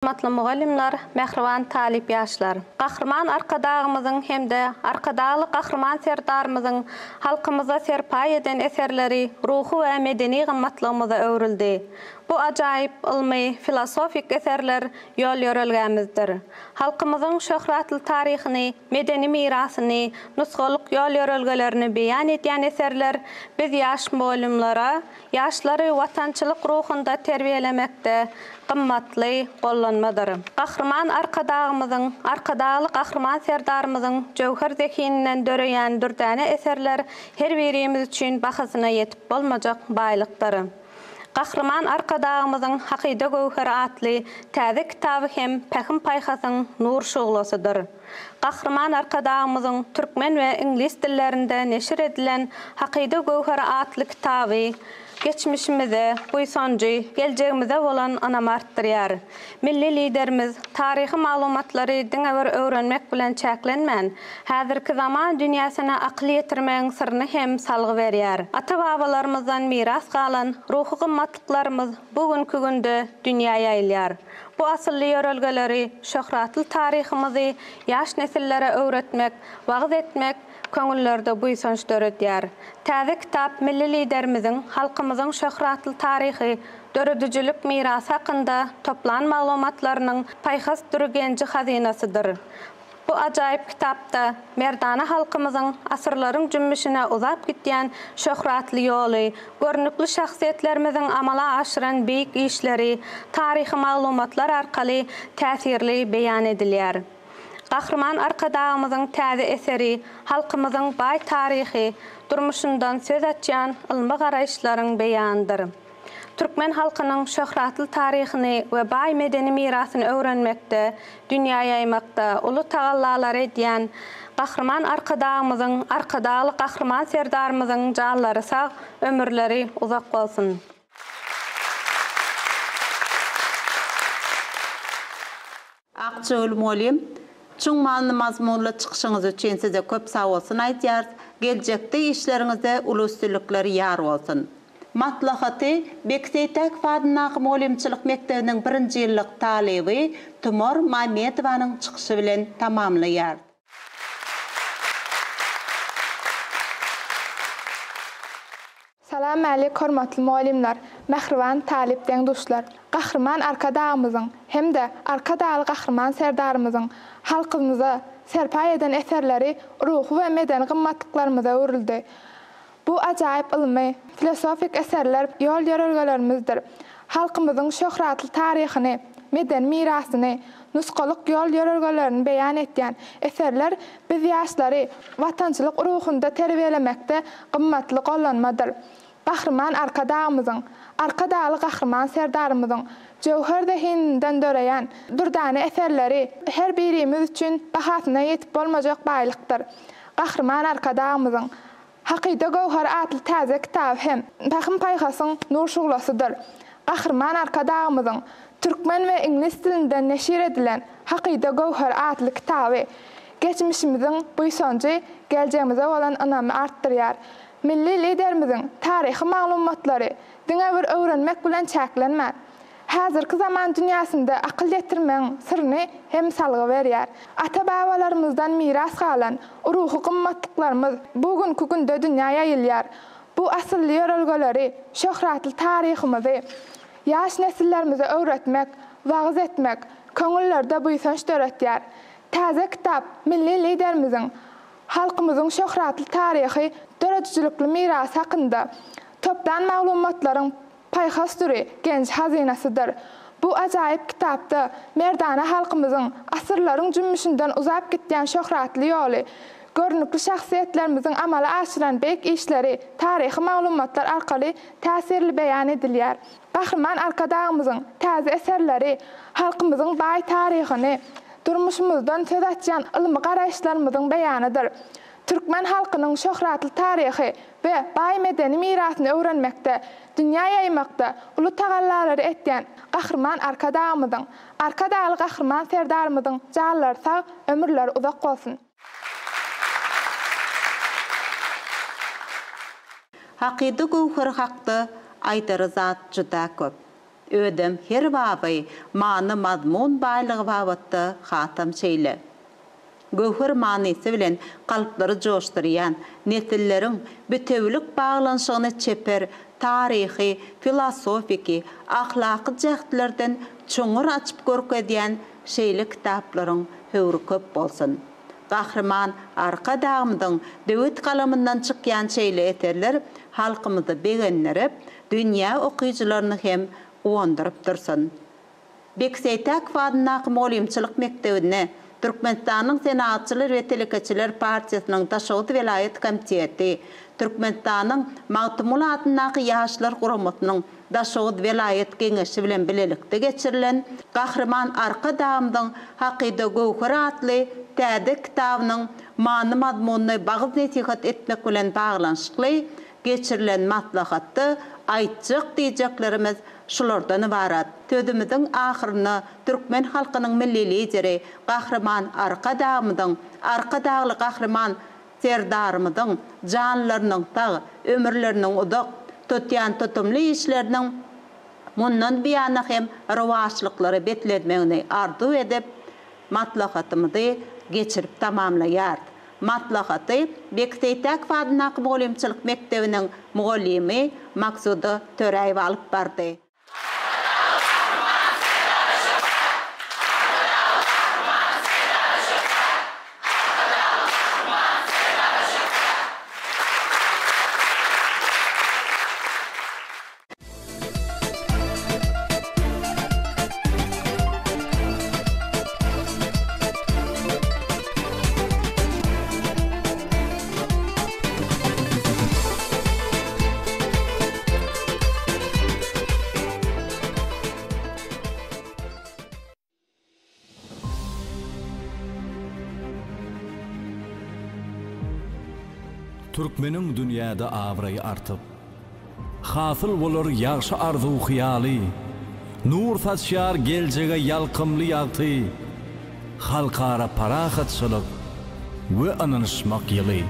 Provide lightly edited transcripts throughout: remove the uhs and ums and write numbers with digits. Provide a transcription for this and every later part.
Hormatly mugallymlar, mähriban talyp ýaşlar! Gahryman Arkadagymyzyň hem-de Arkadagly Gahryman Serdarymyzyň halkymyza serpaý eden eserleri ruhy we medeni gymmatlygymyza öwrüldi. Bu ajaýyp ylmy, filosofik eserler ýol-ýörelgämizdir. Halkymyzyň şöhratly taryhyny, medeni mirasyny, nusgalyk ýol-ýörelgelerini beýan edýän eserler biz ýaş mugallymlara Ýaşlary watançylyk ruhunda terbiýelemekde gymmatly gollanmadyr. Gahryman Arkadagymyzyň, Arkadagly Gahryman Serdarymyzyň jöwher zehininden döreýän dürdäne eserler her birimiz üçin bahasyna ýetip bolmajak baýlykdyr. Gahryman Arkadagymyzyň Hakyda göwheri atly täze kitaby hem pähim-paýhasyň nur şuglasydyr. Gahryman Arkadagymyzyň türkmen we iňlis dillerinde neşir edilen Hakyda göwheri atly kitaby geçmişimize buýsanjy, geljegimize bolan ynamy artdyrýar. Milli Liderimiz taryhy maglumatlary diňe bir öwrenmek bilen çäklenmän, häzirki zaman dünýäsine akyl ýetirmegiň syryny hem salgy berýär. Ata-babalarymyzdan miras galan ruhy gymmatlyklarymyz bu günki günde dünýä ýaýylýar. Bu asylly ýörelgeleri, şöhratly taryhymyzy ýaş nesillere öwretmek, wagyz etmek köňüllerde buýsanç döredýär. Täze kitap milli Liderimiziň halkymyzyň şöhratly taryhy, döredijilik mirasy hakynda toplan maglumatlarynyň paýhas düri genji-hazynasydyr. Bu ajaýyp kitapda merdana halkymyzyň asyrlaryň jümmüşine uzap gidýän şöhratly ýoly, görnükli şahsyýetlerimiziň amala aşyran beýik işleri taryhy maglumatlar arkaly täsirli beýan edilýär. Gahryman Arkadagymyzyň täze eseri halkymyzyň baý taryhy durmuşyndan söz açýan ylmy garaýyşlaryň beýanydyr. Türkmen halkynyň şöhratly taryhyny we baý medeni mirasyny öwrenmekde, dünýä ýaýmakda uly tagallalary edýän Gahryman Arkadagymyzyň, Arkadagly Gahryman Serdarymyzyň janlary sag, ömürleri uzak bolsun! Akjagül mugallym, çuň many-mazmunly çykyşyňyz üçin size köp sagbolsun aýdýarys, geljekde işleriňizde uly üstünlikler ýar bolsun! Maslahaty Beki Seýtäkow adyndaky mugallymçylyk mekdebiniň birinji ýyllyk talyby Tumar Mamedowanyň çykyşy bilen tamamlaýarys. Salam älik hormatly mugallymlar, mähriban talyp deň-duşlar! Gahryman Arkadagymyzyň hem-de Arkadagly Gahryman Serdarymyzyň halkymyza serpaý eden eserleri ruhy we medeni gymmatlyklarymyza öwrüldi. Bu ajaýyp ylmy, filosofik eserler ýol-ýörelgelerimizdir. Halkymyzyň şöhratly taryhyny, medeni mirasyny, nusgalyk ýol-ýörelgelerini beýan etýän eserler biz ýaşlary watançylyk ruhunda terbiýelemekde gymmatly gollanmadyr. Gahryman Arkadagymyzyň, Arkadagly Gahryman Serdarymyzyň jöwher zehininden döreýän dürdäne eserleri her birimiz üçin bahasyna ýetip bolmajak baýlykdyr. Gahryman Arkadagymyzyň Hakyda göwheri atly täze kitaby hem pähim-paýhasyň nur şuglasydyr. Gahryman Arkadagymyzyň türkmen we iňlis dilinde neşir edilen Hakyda göwheri atly kitaby geçmişimiziň buýsanjy, geljegimize bolan ynamy artdyrýar. Milli Liderimiziň taryhy maglumatlary diňe bir öwrenmek bilen çäklenmän, häzirki zaman dünýäsinde akyl ýetirmegiň syryny hem salgy berýär. Ata-babalarymyzdan miras galan ruhy gymmatlyklarymyz bu günki günde dünýä ýaýylýar. Bu asylly ýörelgeleri, şöhratly taryhymyzy ýaş nesillerimize öwretmek, wagyz etmek köňüllerde buýsanç döretýär. Täze kitap milli Liderimiziň halkymyzyň şöhratly taryhy, döredijilikli mirasy hakynda toplan maglumatlaryň Paýhas düri, genji hazynasydyr. Bu ajaýyp kitapda merdana halkymyzyň asyrlaryň jümmüşinden uzap gitýän şöhratly ýoly, görnükli şahsyýetlerimiziň amala aşyran beýik işleri taryhy maglumatlar arkaly täsirli beýan edilýär. Gahryman Arkadagymyzyň täze eserleri halkymyzyň baý taryhyny, durmuşymyzdan söz açýan ylmy garaýyşlarymyzyň beýanydyr. Türkmen halkynyň şöhratly taryhy we baý medeni mirasyny öwrenmekde, dünýä ýaýmakda uly tagallalary etýän Gahryman Arkadagymyzyň, Arkadagly Gahryman Serdarymyzyň janlary sag, ömürleri uzak bolsun! Hakyda göwheri hakda aýdara zat juda köp. Özem her baby many-mazmun baýlygy babatda hasam şeýle. Göwher manysy bilen kalplary joşdurýan, nesilleriň bitewülik baglanyşygyny çeper, taryhy, filosofiki, ahlaky jähtlerden çuňňur açyp görkezýän şeýle kitaplaryň höwri köp bolsun! Gahryman Arkadagymyzyň döwet galamyndan çykýan şeýle eserler halkymyzy begendirip, dünýä okyjylaryny hem guwandyryp dursun! Beki Seýtäkow adyndaky mugallymçylyk mekdebinde Türkmenistanyň Senagatçylar we telekeçiler partiýasynyň Daşoguz welaýat komiteti, Türkmenistanyň Magtymguly adyndaky Ýaşlar guramasynyň Daşoguz welaýat Geňeşi bilen bilelikde geçirilen Gahryman Arkadagymyzyň Hakyda göwheri atly täze kitabynyň many-mazmunyny wagyz-nesihat etmek bilen baglanyşykly geçirilen maslahatda aýtjak-diýjeklerimiz şulardan ybarat. Sözümiziň ahyrynda türkmen halkynyň Milli Lideri Gahryman Arkadagymyzyň, Arkadagly Gahryman Serdarymyzyň janlarynyň sag, ömürleriniň uzak, tutýan tutumly işleriniň mundan buýana hem rowaçlyklara beslenmegini arzuw edip, maslahatymyzy geçirip tamamlaýarys. Maslahaty Beki Seýtäkow adyndaky mugallymçylyk mekdebiniň mugallymy Maksuda Töräýewa alyp bardy. Arkadagly Gahryman Serdar Şöhrat! Arkadagly Gahryman Serdar Şöhrat! Arkadagly Gahryman Serdar Şöhrat! Türkmeniň dünýäde abraýy artyp, Hasyl bolar ýagşy arzuw-hyýaly, Nur saçýar geljege ýalkymly ýagty, Halkara parahatçylyk we ynanyşmak ýyly.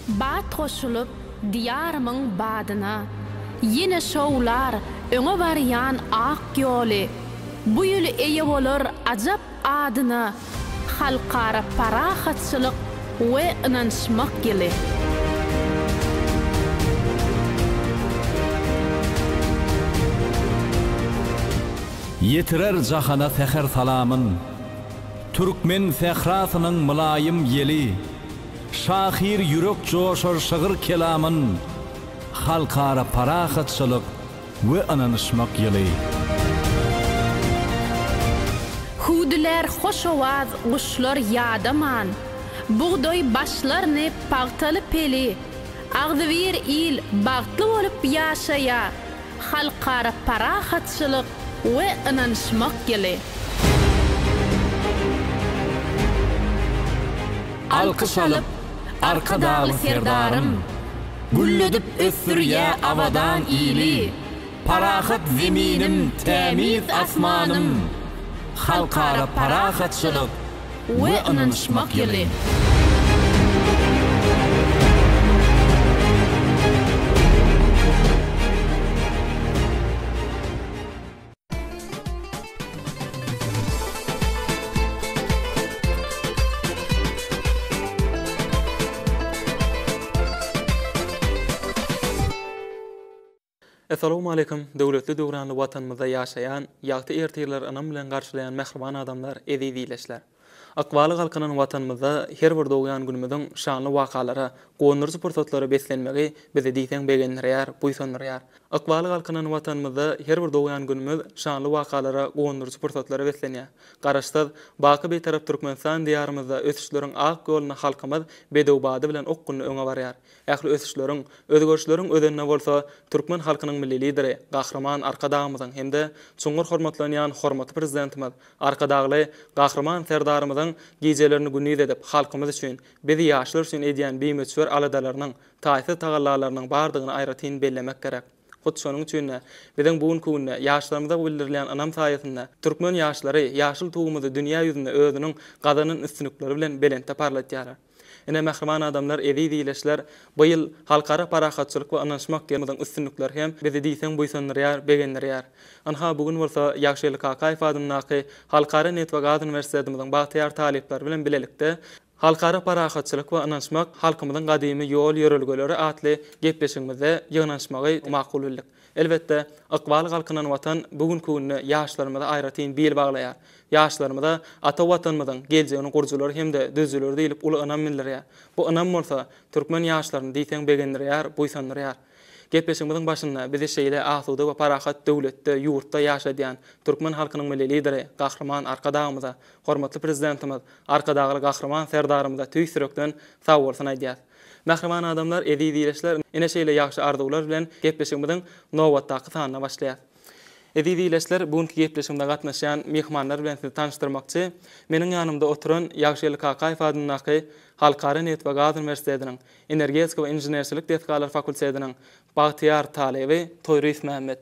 Bat goşulyp Diýarymyň badyna, Ýene şowlar öňe barýan ak ýoly. Bu ýyl eýe bolar ajap adyna, Halkara parahatçylyk we ynanyşmak ýyly. Ýetirer jahana säher salamyn, Türkmen sährasynyň mylaýym ýeli. Şahyr ýürek joşar şygyr kelamyn, Halkara parahatçylyk we ynanyşmak ýyly. Hüwdülär hoş owaz guşlar ýadaman, Bugdaý başlaryny pagtaly peli, Agzybir il bagtly bolup ýaşaýa, Halkara parahatçylyk we ynanyşmak ýyly. Alkyş alyp, Arkadagly Serdarym, Gülledip ösdürýä abadan ili, Parahat Zeminim, tämiz asmanym, Halkara parahatçylyk we ynanyşmak ýyly. Essalawmaleýkim, döwletli döwranly Watanymyzda ýaşaýan, ýagty ertirleri ynam bilen garşylaýan mähriban adamlar, eziz ildeşler! Ykbaly galkynan Watanymyzda her bir dogýan günümiziň şanly wakalara, guwandyryjy pursatlara beslenmegi bizi diýseň begendirýär, buýsandyrýar. Ykbaly galkynan Watanymyzda her bir dogýan günümiz şanly wakalara, guwandyryjy pursatlara beslenýär. Garaşsyz, baky Bitarap Türkmenistan Diýarymyzda ösüşleriň ak ýolunda halkymyz bedew bady bilen okgunly öňe barýar. Ähli ösüşleriň, özgerişleriň özeninde bolsa türkmen halkynyň Milli Lideri Gahryman Arkadagymyzyň hem-de çuňňur hormatlanýan hormatly Prezidentimiz Arkadagly Gahryman Serdarymyzyň gijelerini gündiz edip, halkymyz üçin, biz ýaşlar üçin edýän bimöçber aladalarynyň, taýsyz tagallalarynyň bardygyny aýratyn bellemek gerek. Hut şonuň üçin-de, biziň bu günki günde ýaşlarymyza bildirilýän ynam saýasynda türkmen ýaşlary ýaşyl Tugumyzy dünýä ýüzünde özüniň gazanan üstünlikleri bilen belentde parlatýarlar. Ine, mähriban adamlar, eziz ildeşler, bu ýyl Halkara parahatçylyk we ynanyşmak ýylymyzyň üstünlikleri hem bizi diýseň buýsandyrýar, begendirýär. Ynha, bu gün bolsa Ýagşygeldi Kakaýew adyndaky Halkara nebit we gaz uniwersitetimiziň bagtyýar talyplary bilen bilelikde Halkara parahatçylyk we ynanyşmak halkymyzyň gadymy ýol-ýörelgeleri atly gepleşigimizde ýygnanyşmagy makul bildik. Elbetde, ykbaly galkynan Watan bu günki günde ýaşlarymyza aýratyn bil baglaýar. Ýaşlarymyza ata Watanymyzyň geljegini gurujylary hem-de düzüjileri diýlip uly ynam bildirýär. Bu ynam bolsa türkmen ýaşlaryny diýseň begendirýär, buýsandyrýar. Gepleşigimiziň başynda bizi şeýle asuda we parahat döwletde, ýurtda ýaşadýan türkmen halkynyň Milli Lideri Gahryman Arkadagymyza, hormatly Prezidentimiz Arkadagly Gahryman Serdarymyza tüýs ýürekden sagbolsun aýdýas. Mähriban adamlar, eziz ildeşler, ine şeýle ýagşy arzuwlar bilen gepleşigimiziň nobatdaky sanyna başlaýas. Eziz ildeşler, bu günki gepleşigimize gatnaşýan myhmanlar bilen sizi tanyşdyrmakçy. Meniň ýanymda oturan Ýagşygeldi Kakaýew adyndaky Halkara nebit we gaz uniwersitetiniň Energetika we inženerçilik desgalary fakultetiniň bagtyýar talyby Toýryýew Mämmet.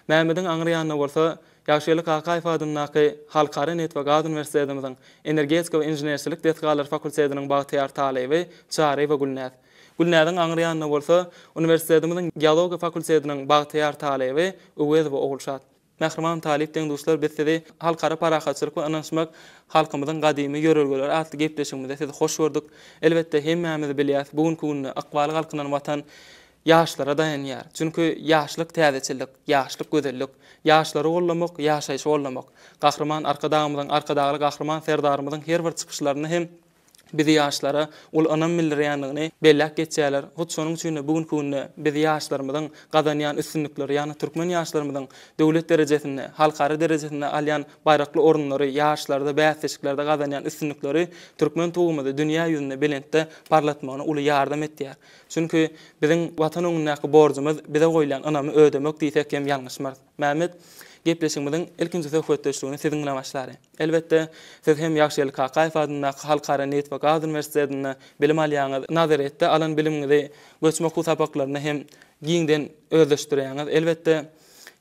Mämmediň aňry ýanynda bolsa Ýagşygeldi Kakaýew adyndaky Halkara nebit we gaz uniwersitetimiziň Energetika we inženerçilik desgalary fakultetiniň bagtyýar talyby Çaryýewa Gülnäz. Gülnäziň aňry ýanynda bolsa uniwersitetimiziň Geologiýa fakultetiniň bagtyýar talyby Öwezowa Ogulşat. Mähriban talyp deň-duşlar biz sizi Halkara parahatçylyk we ynanyşmak halkymyzyň gadymy ýörelgeleri atly gepleşigimizde sizi hoş gördük. Elbetde hemmämiz bilýäs bu günki günde ykbaly galkynan Watan ýaşlara daýanýar. Çünki ýaşlyk täzeçillik, ýaşlyk gözellik. Ýaşlary gollamak, ýaşaýşy gollamak. Gahryman Arkadagymyzyň, Arkadagly Gahryman Serdarymyzyň her bir çykyşlarynda hem bizi ýaşlara uly ynam bildirýändigini belläp geçýärler. Hut şonuň üçin-de bu günki günde biz ýaşlarymyzyň gazanýan üstünlikleri, ýagny türkmen ýaşlarymyzyň döwlet derejesinde, halkara derejesinde alýan baýrakly orunlary, ýaşlarda, bäsleşiklerde gazanýan üstünlikleri türkmen tugumyzy dünýä ýüzünde belentde parlatmagyna uly ýardam etýär. Çünki biziň Watan öňündäki borjumyz bize goýulýan ynamy ödemek diýsek hem ýalňyşmarys. Mämmet, gepleşigimiziň ilkinji söhbetdeşligini siziň bilen başlaly. Elbetde, siz hem Ýagşygeldi Kakaýew adyndaky Halkara nebit we gaz uniwersitetinde bilim alýaňyz, nazaryýetde alan bilimiňizi göçme okuw sapaklarynda hem giňden özleşdirýäňiz. Elbetde,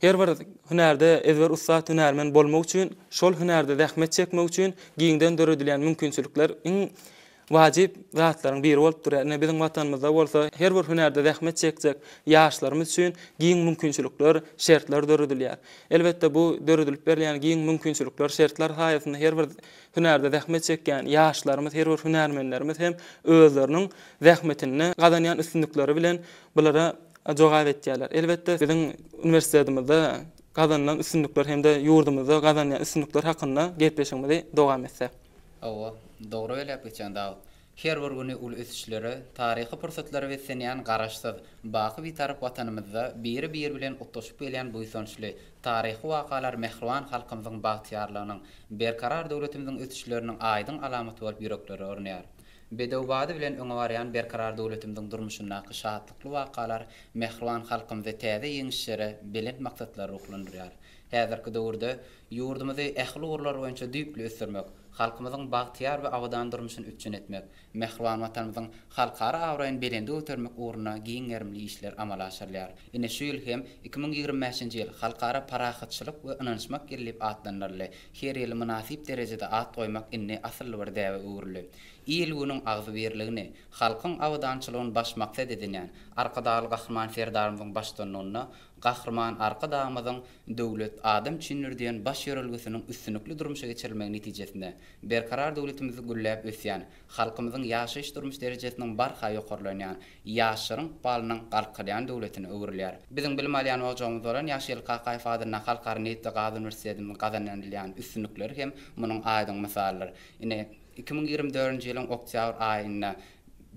her bir hünärde ezber ussat hünärmen bolmak üçin, şol hünärde zähmet çekmek üçin giňden döredilýän mümkinçilikler iň wajyp zatlaryň biri bolup durýar. Ine, biziň Watanymyzda bolsa her bir hünärde zähmet çekjek ýaşlarymyz üçin giň mümkinçilikler, şertler döredilýär. Elbetde, bu döredilip berilýän giň mümkinçilikler, şertler saýasynda her bir hünärde zähmet çekýän ýaşlarymyz, her bir hünärmenlerimiz hem özleriniň zähmetinde gazanýan üstünlikleri bilen bulara jogap etýärler. Elbetde, biziň uniwersitetimizde gazanylan üstünlikler hem-de ýurdumyzda gazanylýan üstünlikler hakynda gepleşigimizi dowam etsek. Hawa, dogry belläp geçýäň Dawut. Her bir güni uly ösüşlere, taryhy pursatlara beslenýän Garaşsyz, baky Bitarap Watanymyzda biri-biri bilen utgaşyp gelýän buýsançly, taryhy wakalar mähriban halkymyzyň bagtyýarlygynyň, berkarar döwletimiziň ösüşleriniň aýdyň alamaty bolup ýüreklere ornaýar. Bedew bady bilen öňe barýan berkarar döwletimiziň durmuşyndaky şatlykly wakalar mähriban halkymyzy täze ýeňişlere, belent maksatlara ruhlandyrýar. Häzirki döwürde Ýurdumyzy ähli ugurlar boýunça düýpli ösdürmek, halkymyzyň bagtyýar we abadan durmuşyny üpjün etmek, mähriban Watanymyzyň halkara abraýyny belende götermek ugrunda giň gerimli işler amala aşyrylýar. Ine, şu ýyl hem 2025-nji ýyl Halkara parahatçylyk we ynanyşmak ýyly diýip atlandyryldy. Her ýyly mynasyp derejede at goýmak indi asylly bir däbe öwrüldi. Il-günüň agzybirligini, halkyň abadançylygyny baş maksat edinýän Arkadagly Gahryman Serdarymyzyň baştutanlygynda Gahryman Arkadagymyzyň Döwlet adam üçindir diýen baş ýörelgesiniň üstünlikli durmuşa geçirilmegi netijesinde, Berkarar döwletimiz gülläp ösýän, halkymyzyň ýaşaýyş-durmuş derejesiniň barha ýokarlanýan, ýaşlaryň ykbalynyň galkynýan döwletine öwrülýär. Biziň bilim alýan ojagymyz bolan Ýagşygeldi Kakaýew adyndaky Halkara nebit we gaz uniwersitetimiziň gazanylýan üstünlikleri hem munuň aýdyň mysalydyr. Ine, 2024-nji ýylyň oktýabr aýynda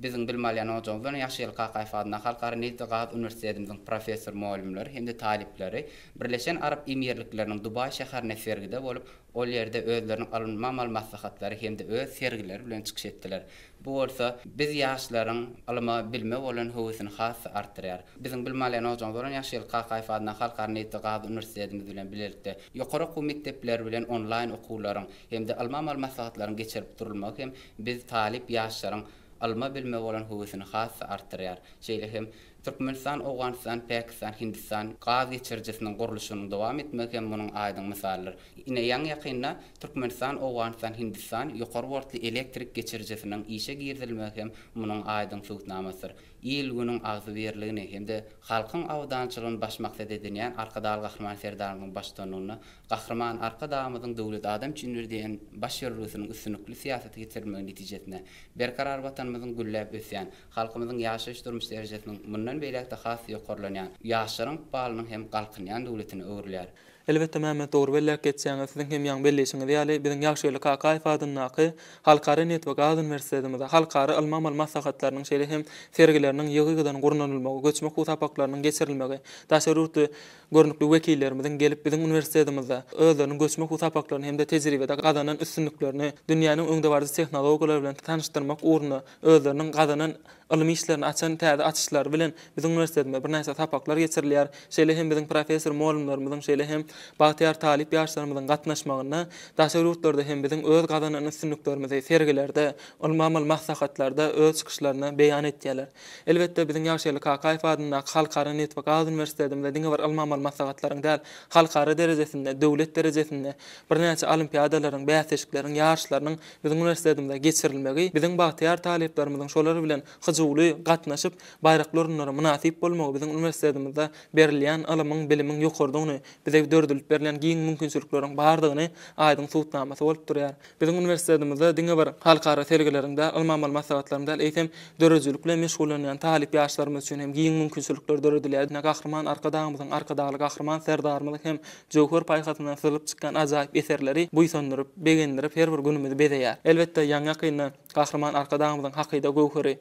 Biziň bilim alýan ojagymyz bolan Ýagşygeldi Kakaýew adyndaky Halkara nebit we gaz uniwersitetimiziň professor-mugallymlary hem-de talyplary Birleşen Arap Emirlikleriniň Dubaý şäherinde sergide bolup, ol ýerde özleriniň ylmy-amaly maslahatlary hem-de öz sergileri bilen çykyş etdiler. Bu bolsa biz ýaşlaryň ylyma, bilime bolan höwesini has-da artdyrýar. Biziň bilim alýan ojagymyz bolan Ýagşygeldi Kakaýew adyndaky Halkara nebit we gaz uniwersitetimiz bilen bilelikde ýokary okuw mekdepleri bilen onlaýn okuwlaryň hem-de ylmy-amaly maslahatlaryň geçirilip durulmagy hem biz talyp ýaşlaryň ylma-bilime bolan höwesini has-da artdyrýar. Şeýle hem. Türkmenistan, Owganystan, Päkistan, Hindistan gaz geçirijisiniň gurluşygynyň dowam etmegi hem munuň aýdyň mysalydyr. Ine, ýaňy-ýakynda Türkmenistan, Owganystan, Hindistan ýokary woltly elektrik geçirijisiniň işe girizilmegi hem munuň aýdyň subutnamasydyr. Il-günüň agzybirligini hem-de halkyň abadançylygyny baş maksat edinýän Arkadagly Gahryman Serdarymyzyň baştutanlygynda Gahryman Arkadagymyzyň Döwlet adam üçindir diýen baş ýörelgesiniň üstünlikli syýasata geçirilmegi netijesinde Berkarar Watanymyzyň gülläp ösýän, halkymyzyň ýaşaýyş-durmuş derejesiniň mundan beýläk-de has ýokarlanýan, ýaşlaryň ykbalynyň hem galkynýan döwletine öwrülýär. Elbetde Mämmet dogry belläp geçýäňiz, siziň hem ýaňy belleýşiňiz ýaly, biziň Ýagşygeldi Kakaýew adyndaky Halkara nebit we gaz uniwersitetimizde halkara ylmy-amaly maslahatlarynyň şeýle hem sergileriniň ýygy-ýygydan gurnalylmagy, göçme okuw sapaklarynyň geçirilmegi, daşary ýurtly görnükli wekillerimiziň gelip biziň uniwersitetimizde özleriniň göçme okuw sapaklaryny hem-de tejribede gazanan üstünliklerini dünýäniň öňdebaryjy tehnologiýalary bilen tanyşdyrmak ugrunda özleriniň gazanan ylmy işlerini açan täze açyşlary bilen biziň uniwersitetimizde birnäçe sapaklar geçirilýär. Şeýle hem biziň professor-mugallymlarymyzyň, şeýle hem bagtyýar talyp ýaşlarymyzyň gatnaşmagynda daşary ýurtlarda hem biziň öz gazanan üstünliklerimizi sergilerde, ylmy-amaly maslahatlarda öz çykyşlarynda beýan etýärler. Elbetde, biziň Ýagşygeldi Kakaýew adyndaky Halkara nebit we gaz uniwersitetimizde diňe bir ylmy-amaly maslahatlaryň däl, halkara derejesinde, döwlet derejesinde birnäçe olimpiadalaryň, bäsleşikleriň, ýaryşlarynyň Biziň uniwersitetimizde geçirilmegi biziň bagtyýar talyplarymyzyň şolar bilen hyjuwly gatnaşyp, baýrakly orunlara mynasyp bolmagy biziň uniwersitetimizde berilýän ylymyň, bilimiň ýokarydygyny, bize döredilip berlen giň mümkinçilikleriň bardygyny aýdyň subutnamasy bolup durýar. Biziň uniwersitetimizde diňe bir halkara sergileriň däl, ylmy-amaly maslahatlaryň däl, eýsem, döredijilik bilen meşgullanýan talyp ýaşlarymyz üçin hem giň mümkinçilikler döredilýär. Gahryman Arkadagymyzyň, Arkadagly Gahryman Serdarymyzyň hem Jöwher paýhasyndan syzylyp çykýan ajaýyp eserleri buýsandyryp, begendirip her bir günümizi bezeýär. Elbetde, ýaňy-ýakynda Gahryman Arkadagymyzyň Hakyda göwheri,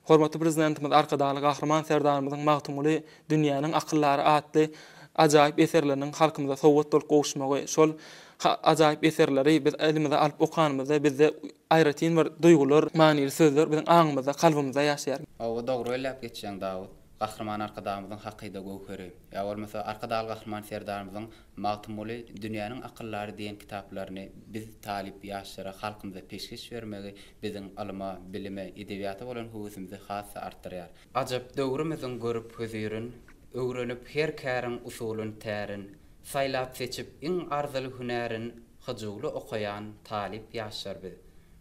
hormatly Prezidentimiz Arkadagly Gahryman Serdarymyzyň Magtymguly dünýäniň akyldary atly ajaýyp eserleriniň halkymyza sowgat bolup gowuşmagy, şol ajaýyp eserleri biz elimize alyp okanymyzda bizde aýratyn bir duýgular, manyly sözler biziň aňymyzda, kalbymyzda ýaşaýar. Hawa, dogry belläp geçýäň, Dawut. Gahryman Arkadagymyzyň Hakyda göwheri, ýa bolmasa Arkadagly Gahryman Serdarymyzyň Magtymguly, dünýäniň akyldary diýen kitaplaryny biz talyp ýaşlara, halkymyza peşgeş bermegi biziň ylyma, bilime, edebiýata bolan höwesimizi has-da artdyrýar. Ajap döwrümiziň görüp hözirin, Öwrenip her käriň usulyn, tärin, Saýlap-seçip iň arzyly hünärin Hyjuwly okaýan talyp ýaşlar biz.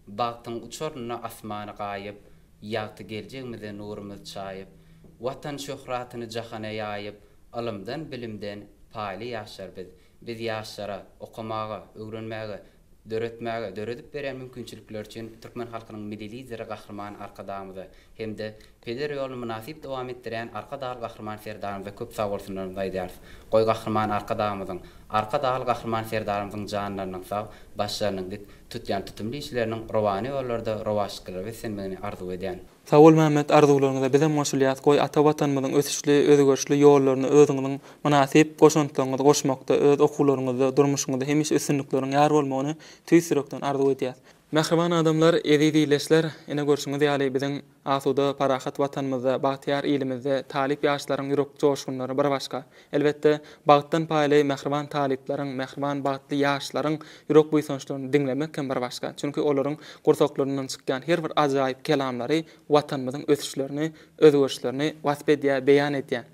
Bagtyň uçarynda asmany gaýyp, Ýagty geljegimize nurumyz çaýyp, Watan şöhratyny jahana ýaýyp, Ylymdan, bilimden paýly ýaşlar biz. Biz ýaşlara okamaga, öwrenmäge, döretmäge, döredip berýän mümkinçilikleri üçin türkmen halkynyň Milli Lideri Gahryman Arkadagymyza hem-de peder ýoluny mynasyp dowam etdirýän Arkadagly Gahryman Serdarymyza köp sagbolsunlarymyzy aýdýarys. Goý Gahryman Arkadagymyzyň, Arkadagly Gahryman Serdarymyzyň janlarynyň sag, başlarynyň dik, Tutýan tutumly işleriniň rowana ýollarda rowaçlyklara beslenmegini arzuw edýän. Sag bol Mämmet arzuwlaryňyza bizem goşulýas goý ata watanymyzyň ösüşli özgerişli ýollaryna özüňiziň mynasyp goşantlaryňyzy goşmakda öz okuwlaryňyzda durmuşyňyzda hemişe üstünlikleriň ýar bolmagyny tüýs ýürekden arzuw edýäs. Mähriban adamlar eziz ildeşler ine görşüňiz ýaly biziň Asuda, parahat Watanymyzda, bagtyýar ilimizde talyp ýaşlaryň ýürek joşgunlary bir başga. Elbetde, bagtdan paýly mähriban talyplaryň, mähriban bagtly ýaşlaryň ýürek buýsançlaryny diňlemek hem bir başga. Çünki olaryň gursaklaryndan çykýan her bir ajaýyp kelamlary Watanymyzyň ösüşlerini, özgerişlerini wasp edýär, beýan edýär.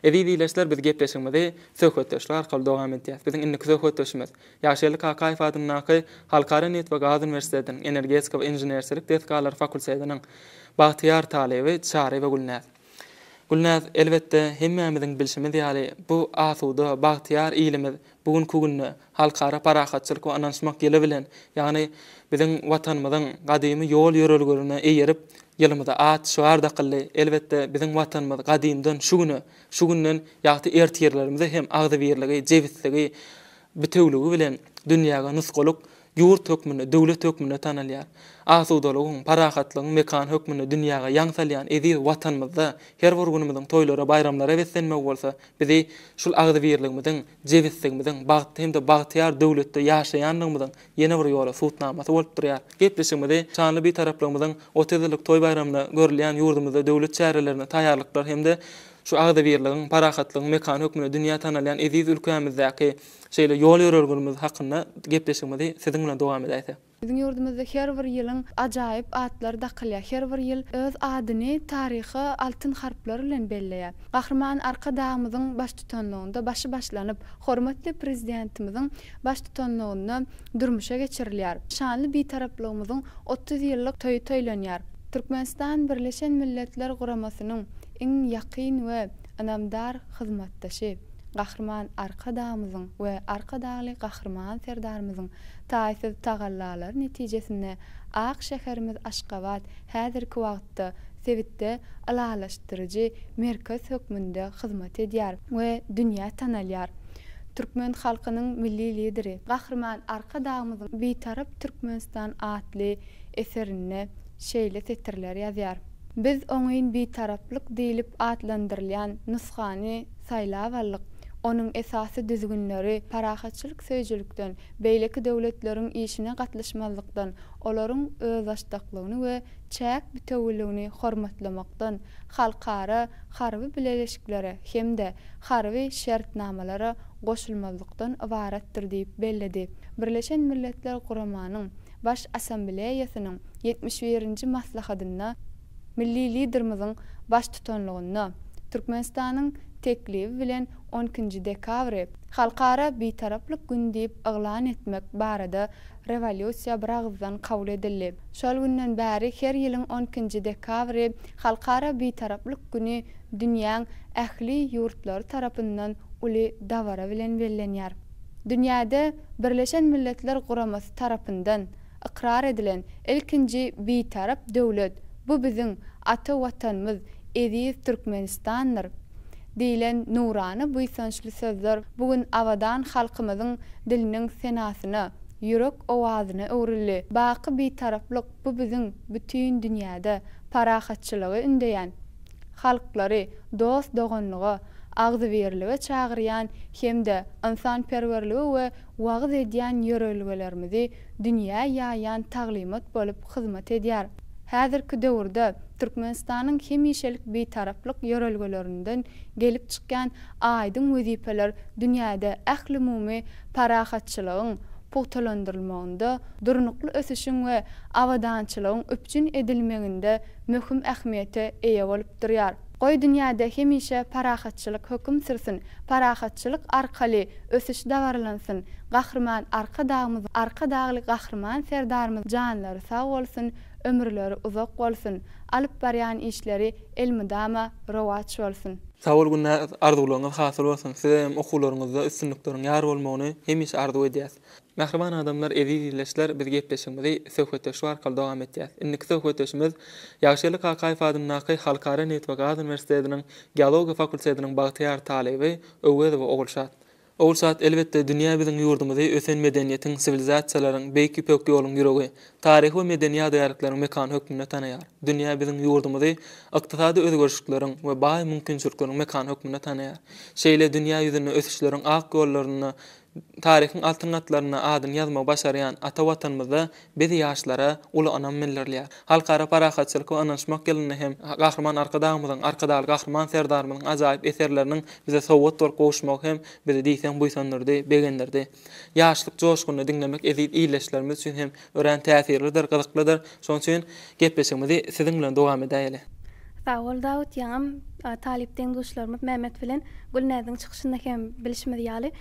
Eziz ildeşler, biz gepleşigimizi söhbetdeşlik arkaly dowam edýäris. Biziň indiki söhbetdeşimiz, Ýagşygeldi Kakaýew adyndaky Halkara nebit we gaz uniwersitetiniň Energetika we inženerçilik desgalary fakultetiniň bagtyýar talyby Çaryýewa Gülnäz. Gülnäz, elbetde, hemmämiziň bilşimiz ýaly, bu asuda, bagtyýar ilimiz bu günki günde Halkara parahatçylyk we ynanyşmak ýyly bilen, ýagny biziň Watanymyzyň gadymy ýol-ýörelgelerine eýerip, ýylymyza at, şygar dakyldy. Elbetde, biziň Watanymyz gadymdan şu güne, şu günden ýagty ertirlerimize hem agzybirligi, jebisligi, bitewüligi bilen dünýäge nusgalyk ýurt hökmünde, döwlet hökmünde tanalýar. Asudalygyň, parahatlygyň mekany hökmünde dünýäge ýaň salýan eziz Watanymyzda her bir günümiziň toýlara, baýramlara beslenmegi bolsa bizi şul agzybirligimiziň, jebisligimiziň, bagtly hem-de bagtyýar döwletde ýaşaýandygymyzyň ýene bir ýola subutnamasy bolup durýar. Gepleşigimizi şanly Bitaraplygymyzyň 30 ýyllyk toý baýramyna görülýän ýurdumyzda döwlet çärelerine taýýarlyklar hem-de Şu agzybirligiň, parahatlygyň mekany hökmünde dünýä tanalýan eziz ülkämizdäki şeýle ýol-ýörelgelerimiz hakynda gepleşigimizi siziň bilen dowam edäýsek. Biziň ýurdumyzda her bir ýylyň ajaýyp atlary dakylýar. Her bir ýyl öz adyny taryha altyn harplar bilen belleýär. Gahryman Arkadagymyzyň baştutanlygynda başy başlanyp, hormatly Prezidentimiziň baştutanlygynda durmuşa geçirilýär. Şanly Bitaraplygymyzyň 30 ýyllyk toýy toýlanýar. Türkmenistan Birleşen Milletler Guramasynyň iň ýakyn we ynamdar hyzmatdaşy. Gahryman Arkadagymyzyň we Arkadagly Gahryman Serdarymyzyň taýsyz tagallalary netijesinde ak şäherimiz Aşgabat häzirki wagtda sebitde ylalaşdyryjy merkez hökmünde hyzmat edýär we dünýä tanalýar. Türkmen halkynyň Milli Lideri Gahryman Arkadagymyzyň Bitarap Türkmenistan atly eserinde şeýle setirler ýazýar, Biz oňyn Bitaraplyk diýlip atlandyrylýan nusgany saýlap aldyk. Onuň esasy düzgünleri parahatçylyk söýüjilikden, beýleki döwletleriň işine gatlyşmazlykdan, olaryň özbaşdaklygyny we çäk bitewüligini hormatlamakdan, halkara harby bileleşiklere hem-de harby şertnamalara goşulmazlykdan ybaratdyr diýip belledi. Birleşen Milletler Guramanyň Baş Assambleýasynyň 71-nji maslahatynda Milli Liderimiziň baştutanlygynda Türkmenistanyň teklibi bilen on ikinji dekabry Halkara Bitaraplyk güni diýip yglan etmek barada Rewolýusiýa biragyzdan kabul edildi. Şol günden bäri her ýylyň on ikinji dekabry Halkara Bitaraplyk güni dünýäň ähli ýurtlary tarapyndan uly dabara bilen bellenýär. Dünýäde Birleşen Milletler Guramasy tarapyndan ykrar edilen ilkinji Bitarap döwlet, bu biziň ata Watanymyz, eziz Türkmenistandyr! diýlen nurana buýsançly sözler bu gün abadan halkymyzyň diliniň senasyna, ýürek owazyna öwrüldi. Baky Bitaraplyk bu biziň bütin dünýäde parahatçylygy ündeýän, halklary dost-doganlyga, agzybirlige çagyrýan hem-de ynsanperwerligi we wagyz edýän ýörelgelerimizi dünýä ýaýýan taglymat bolup hyzmat edýär. Häzirki döwürde Türkmenistanyň hemişelik Bitaraplyk ýörelgelerinden gelip çykýan aýdyň wezipeler dünýäde ählumumy parahatçylygyň pugtalandyrylmagynda, durnukly ösüşiň we abadançylygyň üpjün edilmeginde möhüm ähmiýete eýe bolup durýar. Goý dünýäde hemişe parahatçylyk höküm sürsün, parahatçylyk arkaly ösüş dabaralansyn, Gahryman Arkadagymyz, Arkadagly Gahryman Serdarymyz janlary sag bolsun, ömürleri uzak bolsun, alyp barýan işleri elmydama rowaç bolsun. Sag bol Gülnäz arzuwlaryňyz hasyl bolsun size hem okuwlaryňyzda üstünlikleriň ýar bolmagyny hemişe arzuw edýäs. Mähriban adamlar, eziz ildeşler, biz gepleşigimizi söhbetdeşlik arkaly dowam etýäs. Indiki söhbetdeşimiz Ýagşygeldi Kakaýew adyndaky Halkara nebit we gaz uniwersitetiniň geologiýa fakultetiniň bagtyýar talyby Öwezowa Ogulşat. Ogulşat, elbetde, dünýä biziň ýurdumyzy ösen medeniýetiň, siwilizasiýalaryň, Beýik Ýüpek ýoluň ýüregi, taryhy we medeni ýadygärlikleriň mekany hökmünde tanaýar. Dünýä biziň ýurdumyzy ykdysady özgerişlikleriň we baý mümkinçilikleriň mekany hökmünde tanaýar. Şeýle dünýä ýüzünde ösüşleriň ak ýollarynda Taryhyň altyn gatlarynda adyny ýazmagy başarýan ata Watanymyzda biz ýaşlara uly ynam bildirilýär. Halkara parahatçylyk we ynanyşmak ýylynda hem Gahryman Arkadagymyzyň, Arkadagly Gahryman Serdarymyzyň ajaýyp eserleriniň bize sowgat bolup gowuşmagy hem bizi diýseň buýsandyrdy, begendirdi. Ýaşlyk joşgunyny diňlemek eziz ildeşlerimiz üçin hem örän täsirlidir, gyzyklydyr. Şonuň üçin gepleşigimizi siziň bilen dowam edäýeli. Sag bol Dawut, ýaňam talyp deň-duşlarymyz Mehmet bilen Gülnäziň çykyşynda hem bilşimiz ýaly,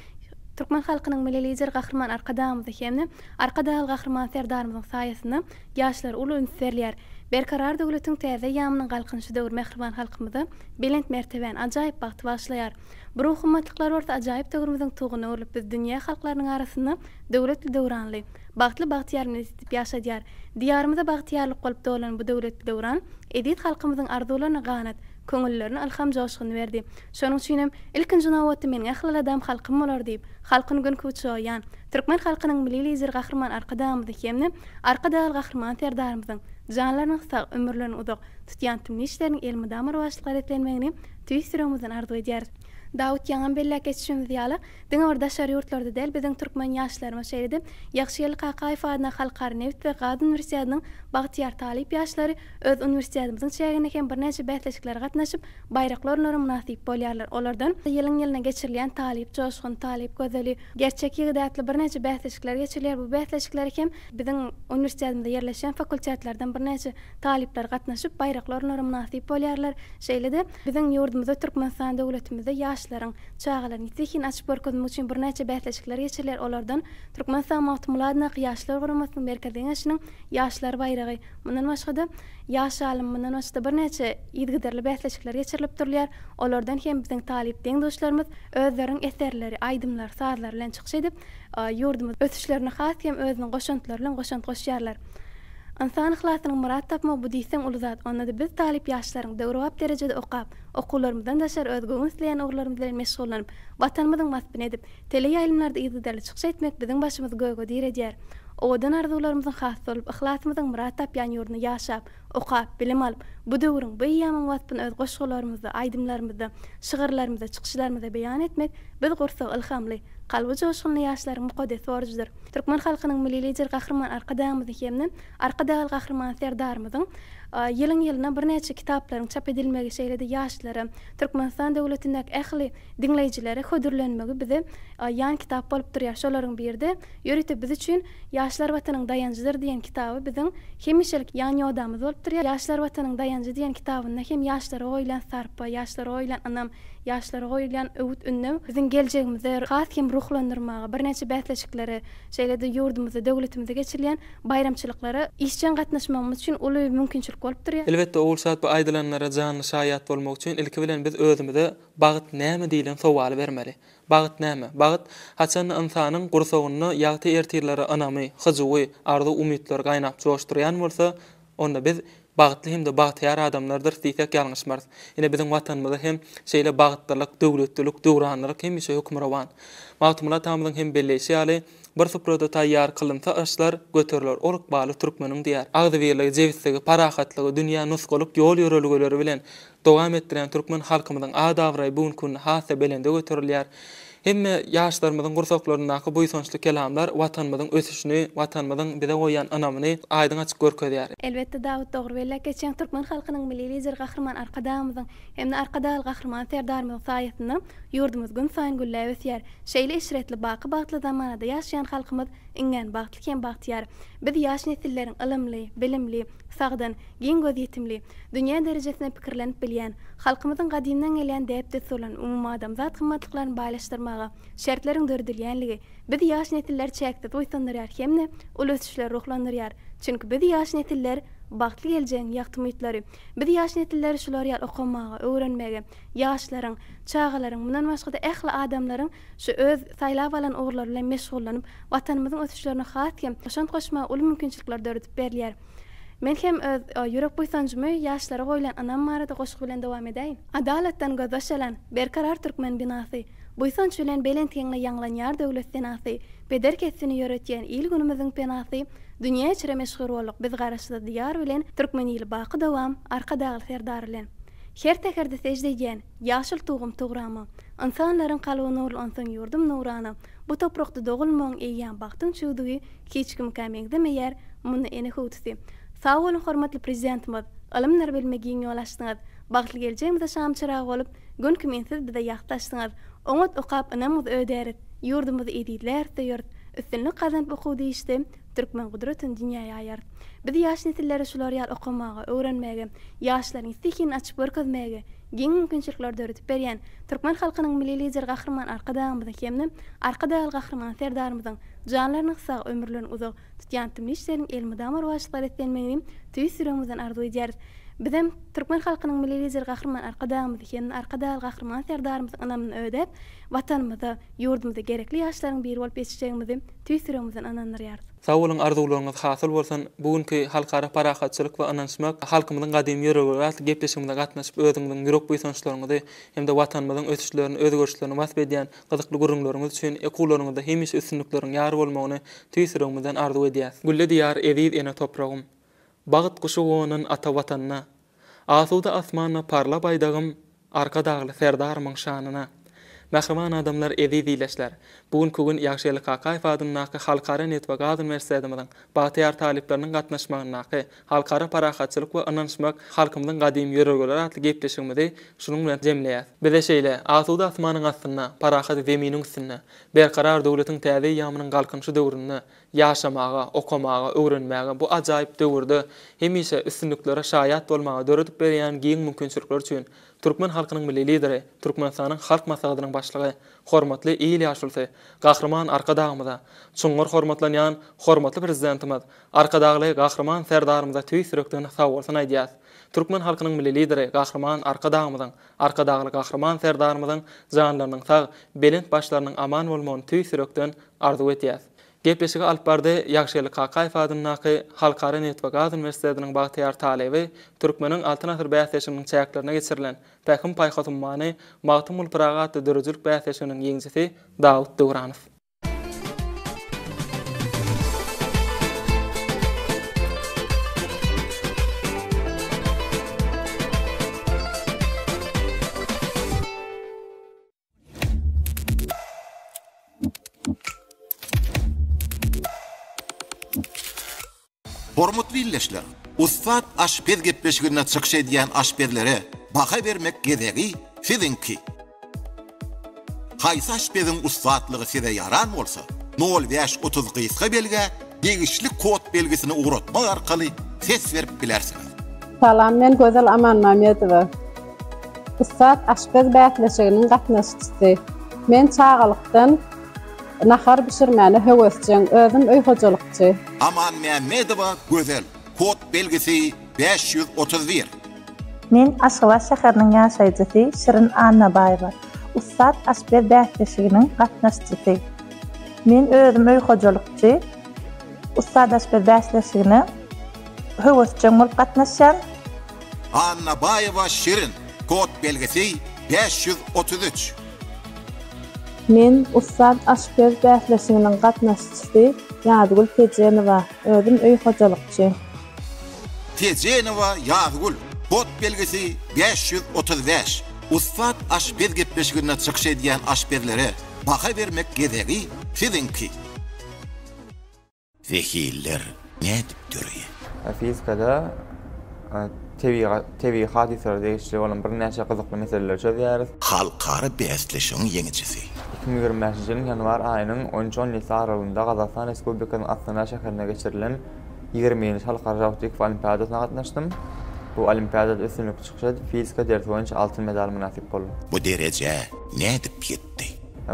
türkmen halkynyň Milli Lideri Gahryman Arkadagymyzy hem-de Arkadagly Gahryman Serdarymyzyň saýasynda ýaşlara uly üns berilýär. Berkarar döwletiň täze eýýamynyň Galkynyşy döwri mähriban halkymyza belent mertebäni, ajaýyp bagty bagyşlaýar. Bu ruhy gymmatlyklar bolsa ajaýyp döwrümiziň tuguna öwrülip biz dünýä halklarynyň arasynda döwletli-döwranly, bagtly-bagtyýar millet edip ýaşadýar. Diýarymyza bagtyýarlyk bolup dolan bu döwletli döwran eziz halkymyzyň arzuwlaryna ganat, köňüllerine ylham joşguny berdi. Şonuň üçinem, ilkinji nobatda meniň ähli aladam halkym bolar diýip, halkyny gün kibi çoýýan, türkmen halkynyň Milli Lideri Gahryman Arkadagymyzy hem-de Arkadagly Gahryman Serdarymyzyň janlarynyň sag, ömürleriniň uzak, tutýan tümlü işleriniň elmydama rowaçlyklara beslenmegini tüýs ýüregimizden arzuw edýäris. Dawut ýaňam belläp geçişimiz ýaly, diňe bir daşary ýurtlarda däl, biziň türkmen ýaşlarymyz, şeýle-de Ýagşygeldi Kakaýew adyndaky Halkara nebit we gaz uniwersitetiniň bagtyýar talyp ýaşlary öz uniwersitetimiziň çäginde hem birnäçe bäsleşiklere gatnaşyp, baýrakly orunlara mynasyp bolýarlar. Olardan ýylyň-ýylyna geçirilýän Talyp joşgun, Talyp gözeli, Gerçek ýigit atly birnäçe bäsleşikler geçirilýär. Bu bäsleşiklere hem biziň uniwersitetimizde ýerleşýän fakultetlerden birnäçe talyplar gatnaşyp, baýrakly orunlara mynasyp bolýarlar. Şeýle-de, biziň ýurdumyzda Türkmenistan döwletimizde ýaşlaryň, çagalaryň zehinini açyp görkezmek üçin birnäçe bäsleşikler geçirilýär. Olardan Türkmenistan Magtymguly adyndaky Ýaşlar guramasynyň Merkezi Geňeşiniň Ýaşlar baýragy, mundan başga-da, Ýaş alym, mundan başga-da birnäçe yzygiderli bäsleşikler geçirilip durulýar. Olardan hem biziň talyp deň-duşlarymyz özleriniň eserleri, aýdymlary, sazlary bilen çykyş edip, ýurdumyz ösüşlerine has hem özüniň goşantlary bilen goşant goşýarlar. Ynsan yhlasynyň myrat tapmagy bu diýseň uly zat. Onda-da biz talyp ýaşlaryň döwrebap derejede okap, okuwlarymyzdan daşary öz göwün isleýän ugurlarymyz bilen meşgullanyp, Watanymyzyň waspyny edip, teleýaýlymlarda yzygiderli çykyş etmek biziň başymyzy göge diredýär. Owadan arzuwlarymyzyň has bolup, yhlasymyzyň myrat tapýan ýurdunda ýaşap, okap, bilim alyp, bu döwrüň, bu eýýamyň waspyny öz goşgularymyzda, aýdymlarymyzda, şygyrlarymyzda, çykyşlarymyzda beýan etmek biz gursagy ylhamly, kalby joşgunly ýaşlaryň mukaddes borjudyr. Türkmen halkynyň Milli Lideri Gahryman Arkadagymyzyň hem-de Arkadagly Gahryman Serdarymyzyň ýylyň-ýylyna birnäçe kitaplaryň çap edilmegi, şeýle-de ýaşlara, Türkmenistan döwletindäki ähli diňleýjilere hödürlenmegi bize ýan kitap bolup durýar. Şolaryň biri-de ýörite biz üçin Ýaşlar Watanyň daýanjydyr diýen kitaby biziň hemişelik ýan-ýodamyz bolup durýar. Ýaşlar Watanyň daýanjy diýen kitabynda hem ýaşlara goýulýan sarpa, ýaşlara goýulýan ynam, ýaşlara goýulýan öwüt-ündew biziň geljegimize has hem ruhlandyrmaga, birnäçe bäsleşiklere, şeýle-de ýurdumyzda, döwletimizde geçirilýän baýramçylyklara işjeň gatnaşmagymyz üçin uly mümkinçilik bolup durýar. Elbetde, Ogulşat bu aýdylanlara janly şaýat bolmak üçin ilki bilen biz özümize Bagt näme diýlen sowaly bermeli. Bagt näme? Bagt, haçanda ynsanyň gursagynda ýagty ertirlere ynamy, hyjuwy, arzuw-umytlary gaýnap joşdurýan bolsa, onda biz bagtly hem-de bagtyýar adamlardyrys diýsek ýalňyşmarys. Ine, biziň Watanymyzda hem şeýle bagtlylyk, döwletlilik, döwranlylyk hemişe hökmürowan. Magtymguly atamyzyň hem belleýşi ýaly, Bir suprada taýýar kylynsa aşlar, göteriler ol ykbaly türkmeniň diýýär. Agzybirligi, jebisligi, parahatlygy dünýä nusgalyk ýol-ýörelgeleri bilen dowam etdirýän türkmen halkymyzyň at-abraýy bu günki günde has-da belende göterilýär. Hemme ýaşlarymyzyň gursaklaryndaky buýsançly kelamlar Watanymyzyň ösüşini, Watanymyzyň bize goýýan ynamyny aýdyň açyp görkezýär. Elbetde, Dawut dogry belläp geçýäň, türkmen halkynyň Milli Lideri Gahryman Arkadagymyzyň hem-de Arkadagly Gahryman Serdarymyzyň saýasynda ýurdumyz günsaýyn gülläp ösýär. Şeýle eşretli, baky bagtly zamanada ýaşaýan halkymyz iňňän bagtly hem bagtyýar. Biz ýaş nesilleriň ylymly, bilimli, sagdyn, giň gözýetimli, dünýä derejesinde pikirlenip bilýän, halkymyzyň gadymdan gelýän däp-dessurlaryny, umumadamzat gymmatlyklaryny baýlaşdyrmaga şertleriň döredilýänligi biz ýaş nesilleri çäksiz buýsandyrýar hem-de uly ösüşlere ruhlandyrýar. Çünki biz ýaş nesiller bagtly geljegiň ýagty umytlary. Biz ýaş nesilleri şular ýaly okamaga, öwrenmäge, ýaşlaryň, çagalaryň, mundan başga-da ähli adamlaryň şu öz saýlap alan ugurlary bilen meşgullanyp, Watanymyzyň ösüşlerine has hem goşant goşmaga uly mümkinçilikler döredip berilýär. Men hem öz ýürek buýsanjymy ýaşlara goýlan ynam barada goşgy bilen dowam edäýin. Adalatdan gözbaş alan Berkarar türkmen binasy, Buýsanç bilen belent heňle ýaňlanýar döwlet senasy, Peder kesbini ýöretýän il-günümiziň penasy, Dünýä içre meşhur bolduk biz Garaşsyz Diýar bilen, Türkmen ili baky dowam, Arkadagly Serdar bilen. Her säherde sežde edýän, ýaşyl tugum tugrama, Ynsanlaryň kalby nurly onsoň ýurdum nurana, Bu toprakda dogulmagyň eýýäm bagtyň çüwdügi, Hiç kimkä meňzemeýär munda ene hüwdüsi. Sag boluň hormatly Prezidentimiz, Ylymdyr bilime giň ýol açdyňyz. Bagtly geljegimize şam çyragy bolup, Gün kimin siz bize ýagty açdyňyz. Oňat okap ynamyňyzy ödäris, Ýurdumyzy ezizläris söýeris. Üstünlik gazanyp okuwda işde, Türkmen gudratyny dünýä ýaýarys. Biz ýaş nesilleri şular ýaly okamaga, öwrenmäge, ýaşlaryň zehinini açyp görkezmäge giň mümkinçilikleri döredip berýän türkmen halkynyň Milli Lideri Gahryman Arkadagymyzyň hem-de Arkadagly Gahryman Serdarymyzyň janlarynyň sag, ömürleriniň uzak, tutýan tümlü işleriniň elmydama rowaçlyklara beslenmegini tüýs ýüregimizden arzuw edýäris. Bizem türkmen halkynyň Milli Lideri Gahryman Arkadagymyzy hem-de Arkadagly Gahryman Serdarymyzyň ynamyny ödäp, Watanymyza, ýurdumyza gerekli ýaşlaryň biri bolup ýetişjegimizi tüýs ýüregimizden ynandyrýarys. Sag boluň arzuwlaryňyz hasyl bolsun. Bu günki Halkara parahatçylyk we ynanyşmak halkymyzyň gadymy ýörelgeleri atly gepleşigimize gatnaşyp özüňiziň ýürek buýsançlaryňyzy hem-de Watanymyzyň ösüşlerini, özgerişlerini wasp edýän gyzykly gürrüňleriňiz üçin okuwlaryňyzda hemişe üstünlikleriň ýar bolmagyny tüýs ýüregimizden arzuw edýäs. Gülle Diýar eziz ene topragym. Bagt guşy gonan ata Watanyna. Asuda asmanda parla baýdagym, Arkadagly Serdarymyň şanyna. Mähriban adamlar, eziz ildeşler! Bu günki gün Ýagşygeldi Kakaýew adyndaky Halkara nebit we gaz uniwersitetimiziň bagtyýar talyplarynyň gatnaşmagyndaky Halkara parahatçylyk we ynanyşmak halkymyzyň gadymy ýörelgeleri atly gepleşigimizi şunuň bilen jemleýäs. Bize şeýle asuda asmanyň astynda, parahat zeminiň üstünde, Berkarar döwletiň täze eýýamynyň Galkynyşy döwründe ýaşamaga, okamaga, öwrenmäge, bu ajaýyp döwürde hemişe üstünliklere şaýat bolmaga döredip berýän giň mümkinçilikler üçin türkmen halkynyň Milli Lideri, Türkmenistanyň Halk Maslahatynyň Başlygy, hormatly il ýaşulusy Gahryman Arkadagymyza, çuňňur hormatlanýan hormatly Prezidentimiz Arkadagly Gahryman Serdarymyza tüýs ýürekden sagbolsun aýdýas. Türkmen halkynyň Milli Lideri Gahryman Arkadagymyzyň, Arkadagly Gahryman Serdarymyzyň janlarynyň sag, belent başlarynyň aman bolmagyny tüýs ýürekden arzuw edýäs. Gepleşigi alyp bardy Ýagşygeldi Kakaýew adyndaky Halkara nebit we gaz uniwersitetiniň bagtyýar talyby, Türkmeniň Altyn asyr bäsleşiginiň çäklerinde geçirilen Pähim-paýhas ummany Magtymguly Pyragy atly döredijilik bäsleşiginiň ýeňijisi Dawut Döwranow. Hormatly ildeşler! Ussat aşpez gepleşiginde çykyş edýän aşpezlere baha bermek gezegi siziňki. Haýsy aşpeziň ussatlygy size ýaran bolsa, nol bäş 30 gysga belgä degişli kod belgisini ugratmak arkaly ses berip bilersiňiz. Salam men Gözel Amanmamedowa. Ussat aşpez bäsleşiginiň gatnaşyjysy. Men çagalykdan nahar bişirmäne höwesjeň, özüm öý hojalykçy. Amanmämmedowa Gözel, kod belgisi 531. Men Aşgabat şäheriniň ýaşaýjysy Şirin Annabaýewa, Ussat aşpez bäsleşiginiň gatnaşyjysy. Men özüm öý hojalykçy. Ussat aşpez bäsleşigine höwesjeň bolup gatnaşýan. Annabaýewa Şirin, kod belgisi 533. Men Ussat aşpez bäsleşiginiň gatnaşyjysy Ýazgül Tejenowa, özüm öý hojalykçy. Tejenowa Ýazgül, kod belgisi 535. Ussat aşpez gepleşiginde çykyş edýän aşpezlere baha bermek gezegi siziňki. Zehinler nädip döreýär? Fizikada tebigy hadysalara degişli bolan birnäçe gyzykly meseleleri çözýäris. Halkara bäsleşigiň ýeňijisi. 2025-nji ýylyň ýanwar aýynyň on üç-on ýedisi aralygynda Gazagystan Respublikasynyň Astana şäherinde geçirilen ýigrimi halkara robotiki olimpiadasyna gatnaşdym. Bu olimpiadada üstünlikli çykyş edip, fizika dersi boýunça altyn medala mynasyp boldum. Bu derejä nädip ýetdi?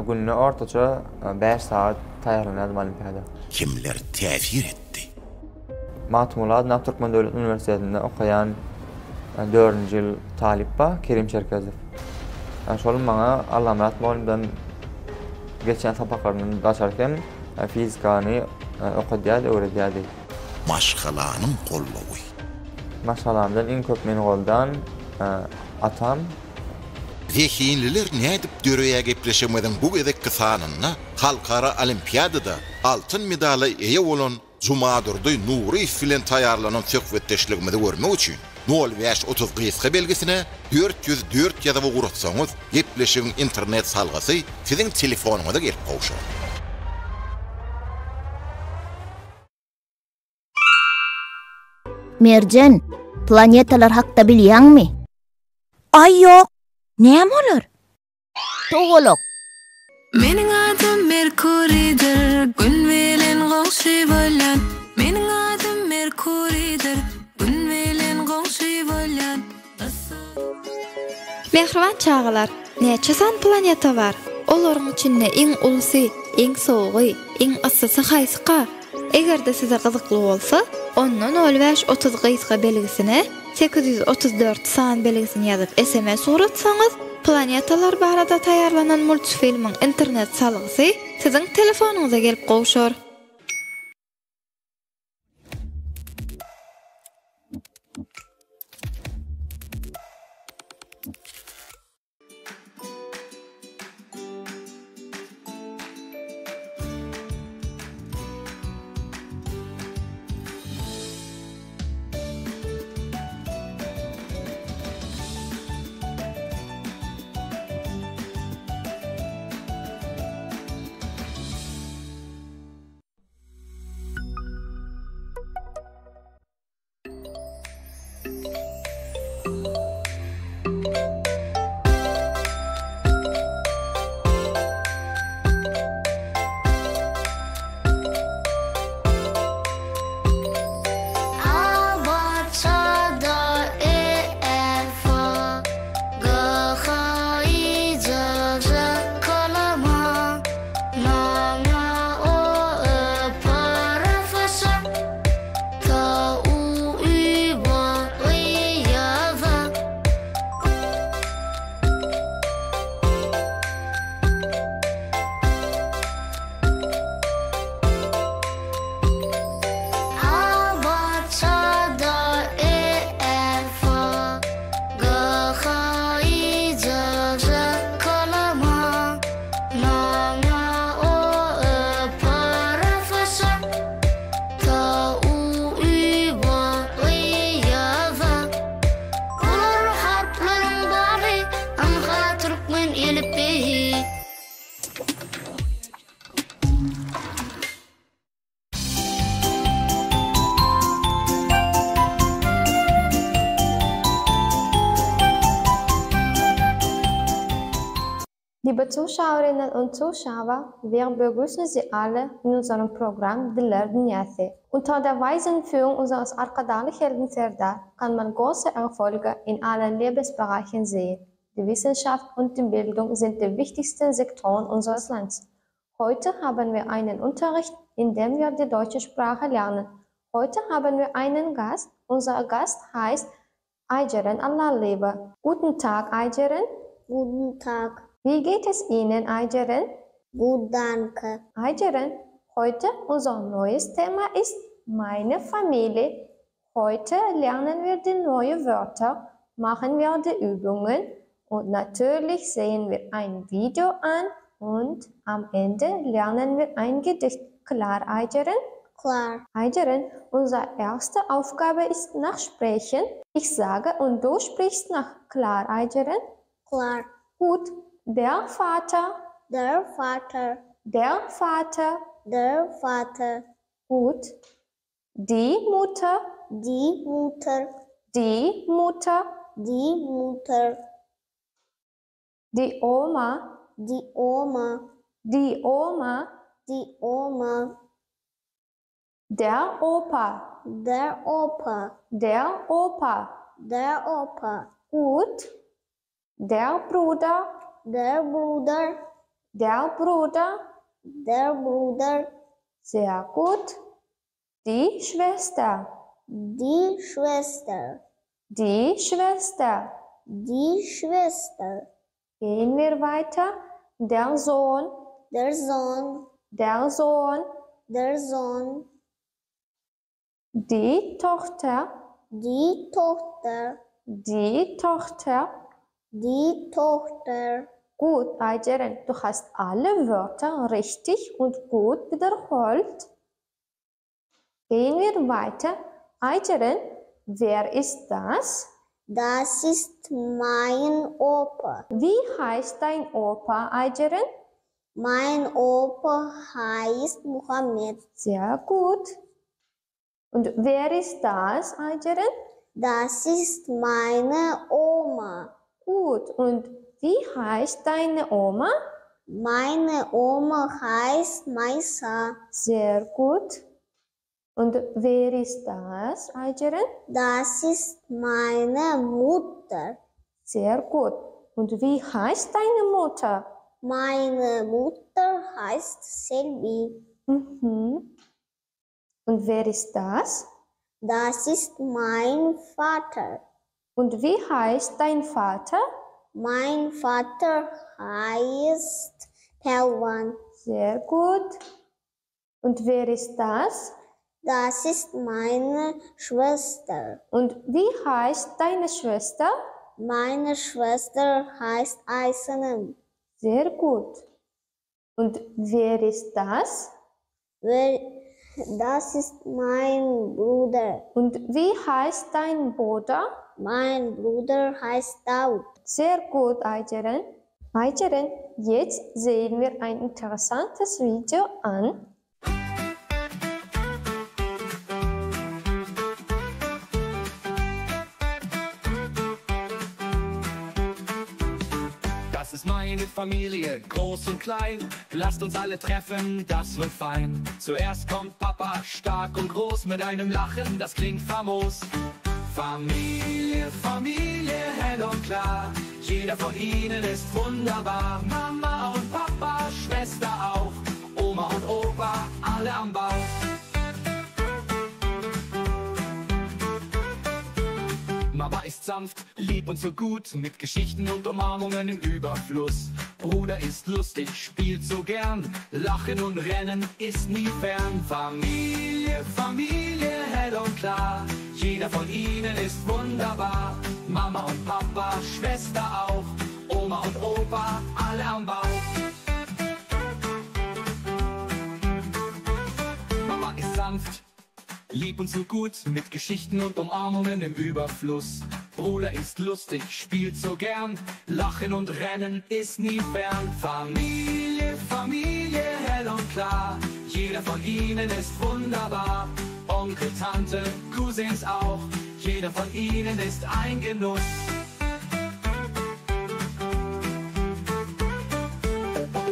Günde ortaça bäş sagat taýýarlanýardym olimpiada. Kimler täsir etdi? Magtymguly adyndaky Türkmen döwlet uniwersitetinde okaýan dördünji ýyl talyp bar, Kerim Çerkezow. Şol maňa Allamyrat mugallymdan geçýän sapaklaryndan daşary hem fizikany okadýardy, öwredýärdi. Maşgalanyň goldawy. Maşgalamdan iň köp meni goldan atam. Zehinliler nädip döreýär gepleşigimiziň bu gezekki sanynda halkara olimpiadada altyn medala eýe bolan Jumadurdy Nuryýew bilen taýýarlanan söhbetdeşligimizi görmek üçin nol bäş 30 gysga belgisine 404 ýazyp ugratsaňyz gepleşigiň internet salgysy siziň telefonyňyza gelip gowşar. Merjen, planetalar hakda bilýäňmi? Aý ýok. Näme olar? Togalak. Meniň adym Merkuridir, Gün bilen goňşy bolýan. Meniň adym Merkuridir, Gün bilen goňşy bolýan. Mähriban çagalar, näçe sany planeta bar? Olaryň içinde iň ulusy, iň sowugy, iň yssysy haýsyka? Eger-de size gyzykly bolsa, onda nol bäş 30 gysga belgisine 834 san belgisini ýazyp sms ugratsaňyz, planetalar barada taýýarlanan multfilmiň internet salgysy siziň telefonyňyza gelip gowşar. elipbiý. Liebe Zuschauerinnen und Zuschauer, wir begrüßen Sie alle in unserem Programm Diller Dünýäsi. Unter der weisen Führung unseres Arkadagly Helden Serdar kann man große Erfolge in allen Lebensbereichen sehen. Die Wissenschaft und die Bildung sind die wichtigsten Sektoren unseres Landes. Heute haben wir einen Unterricht, in dem wir die deutsche Sprache lernen. Heute haben wir einen Gast. Unser Gast heißt Ayceren Allalyýewa. Guten Tag, Ayceren. Guten Tag. Wie geht es Ihnen, Ayceren? Gut, danke. Ayceren, heute unser neues Thema ist meine Familie. Heute lernen wir die neuen Wörter, machen wir die Übungen und natürlich sehen wir ein Video an und am Ende lernen wir ein Gedicht. Klar, Ayceren? Klar. Ayceren, unsere erste Aufgabe ist Nachsprechen. Ich sage und du sprichst nach. Klar, Ayceren? Klar. Gut. Der Vater. Der Vater. Der Vater. Der Vater. Gut. Die Mutter. Die Mutter. Die Mutter. Die Mutter. Die Oma. Die Oma. Die Oma. Die Oma. Der Opa. Der Opa. Der Opa. Der Opa. Gut. Der Bruder. Der Bruder. Der Bruder. Der Bruder. Sehr gut. Die Schwester. Die Schwester. Die Schwester. Die Schwester. Gehen wir weiter. Der Sohn. Der Sohn. Der Sohn. Der Sohn. Die Tochter. Die Tochter. Die Tochter. Die Tochter. Gut, Ayceren, du hast alle Wörter richtig und gut wiederholt. Gehen wir weiter. Ayceren, wer ist das? Das ist mein Opa. Wie heißt dein Opa, Ayceren? Mein Opa heißt Mohammed. Sehr gut. Und wer ist das, Ayceren? Das ist meine Oma. Gut. Und wie heißt deine Oma? Meine Oma heißt Maisa. Sehr gut. Und wer ist das, Ayceren? Das ist meine Mutter. Sehr gut. Und wie heißt deine Mutter? Meine Mutter heißt Selvi. Mhm. Und wer ist das? Das ist mein Vater. Und wie heißt dein Vater? Mein Vater heißt Pelwan. Sehr gut. Und wer ist das? Das ist meine Schwester. Und wie heißt deine Schwester? Meine Schwester heißt Aysenem. Sehr gut. Und wer ist das? Wer, das ist mein Bruder. Und wie heißt dein Bruder? Mein Bruder heißt Daud. Sehr gut, Ayceren. Ayceren, jetzt sehen wir ein interessantes Video an. Das ist meine Familie, groß und klein. Lasst uns alle treffen, das wird fein. Zuerst kommt Papa, stark und groß, mit einem Lachen, das klingt famos. Familie, Familie, hell und klar. Jeder von ihnen ist wunderbar. Mama und Papa, Schwester auch. Oma und Opa, alle am Bau. Mama ist sanft, lieb und so gut, mit Geschichten und Umarmungen im Überfluss. Bruder ist lustig, spielt so gern, Lachen und Rennen ist nie fern. Familie, Familie, hell und klar, jeder von ihnen ist wunderbar. Mama und Papa, Schwester auch, Oma und Opa, alle am Bau. Mama ist sanft, lieb und so gut, mit Geschichten und Umarmungen im Überfluss. Bruder ist lustig, spielt so gern, Lachen und Rennen ist nie fern. Familie, Familie, hell und klar, jeder von ihnen ist wunderbar. Onkel, Tante, Cousins auch, jeder von ihnen ist ein Genuss.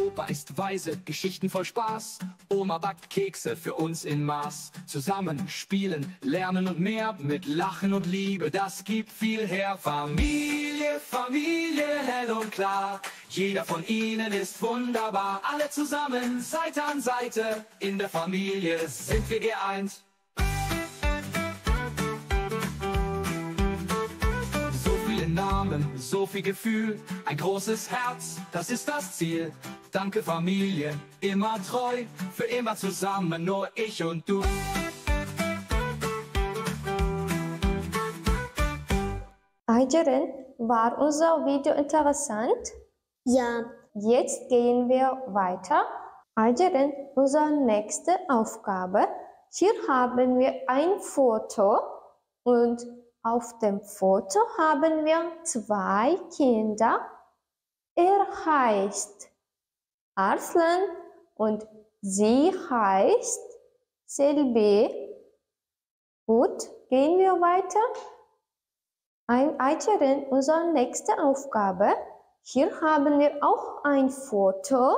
Opa ist weise, Geschichten voll Spaß. Oma backt Kekse für uns in Maß. Zusammen spielen, lernen und mehr. Mit Lachen und Liebe, das gibt viel her. Familie, Familie, hell und klar. Jeder von ihnen ist wunderbar. Alle zusammen, Seite an Seite. In der Familie sind wir geeint. So viele Namen, so viel Gefühl, ein großes Herz, das ist das Ziel. Danke Familie, immer treu, für immer zusammen, nur ich und du. Ayceren, war unser Video interessant? Ja. Jetzt gehen wir weiter. Ayceren, unsere nächste Aufgabe. Hier haben wir ein Foto und auf dem Foto haben wir zwei Kinder. Er heißt Arslan und sie heißt Selbi. Gut, gehen wir weiter. Ein Ayceren, unsere nächste Aufgabe. Hier haben wir auch ein Foto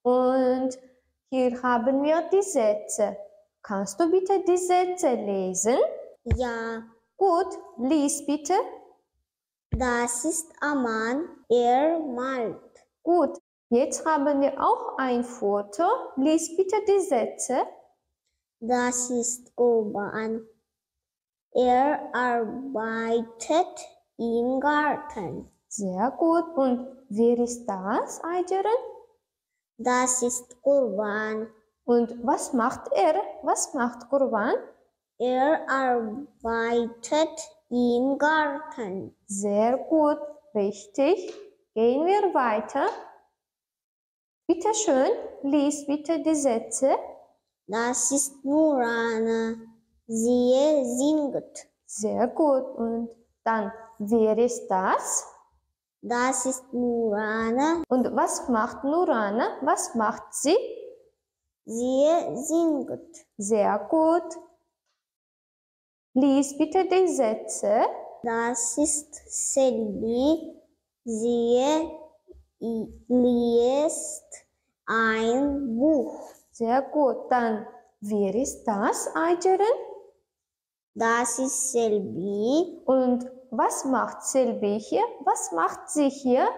und hier haben wir die Sätze. Kannst du bitte die Sätze lesen? Ja. Gut, lies bitte. Das ist Aman, er malt. Gut, jetzt haben wir auch ein Foto. Lies bitte die Sätze. Das ist Gurban. Er arbeitet im Garten. Sehr gut. Und wer ist das, Ayceren? Das ist Gurban. Und was macht er? Was macht Gurban? Er arbeitet im Garten. Sehr gut, richtig. Gehen wir weiter. Bitte schön, lies bitte die Sätze. Das ist Nurana. Sie singt. Sehr gut. Und dann, wer ist das? Das ist Nurana. Und was macht Nurana? Was macht sie? Sie singt. Sehr gut. Lies bitte die Sätze. Das ist Selbi. Sie liest ein Buch. Sehr gut. Dann, wer ist das, Ayceren? Das ist Selbi. Und was macht Selbi hier? Was macht sie hier?